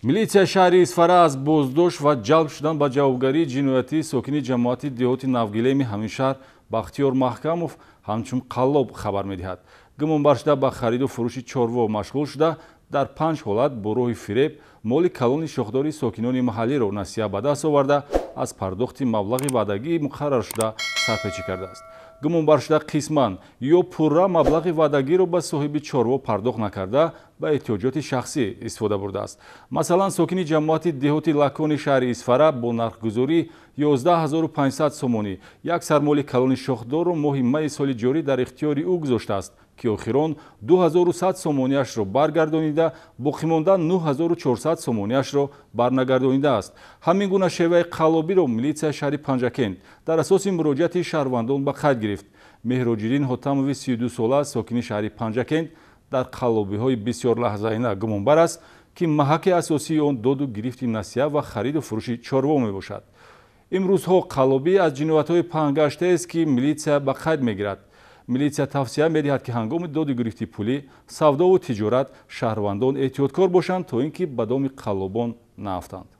Милитсияи шаҳри Исфара аз боздошт ва ҷалб шудан ба ҷавобгарии ҷиноятии сокини ҷамоати деҳоти Навгилеми ҳамин шаҳр Бахтиёр Маҳкамов ҳамчун қаллоб хабар медиҳад. Гумонбаршуда ба хариду фурӯши чорво машғул шуда, дар 5 ҳолат бо роҳи фиреб моли калони шохдори сокинони маҳаллиро насия ба даст оварда, аз пардохти маблағи ваъдагии муқарраршуда сарпечӣ кардааст. Гумонбаршуда қисман ё пурра маблағи ваъдагиро ба соҳиби чорво пардохт накарда, ба эҳтиёҷоти шахсӣ истифода бурдааст. Масалан, сокини ҷамоати деҳоти Лакони шаҳри Исфара бо нархгузорӣ 11 500 сомонӣ як сармоли калони шохдорро моҳи майи соли ҷорӣ дар ихтиёри ӯ гузоштааст, ки охирон 2100 сомониашро баргардонида, боқимонда 9400 сомониашро барнагардонидааст. Ҳамин гуна шеваи қаллобиро милитсияи шаҳри Панҷакент дар асоси муроҷиати шаҳрвандон ба қайд гирифт. Меҳроҷиддин Ҳотамови 32сола, сокини шаҳри Панҷакент, дар қаллобиҳои бисёрлаҳзаина гумонбар аст, ки маҳаки асосии он доду гирифти насия ва хариду фурӯши чорво мебошад. Имрӯзҳо қаллобӣ аз ҷиноятҳои паҳнгаштаест, ки милитсия ба қайд мегирад. Милитсия тавсия медиҳад, ки ҳангоми доду гирифти пулӣ, савдову тиҷорат шаҳрвандон эҳтиёткор бошанд, то ин ки ба доми қаллобон наафтанд.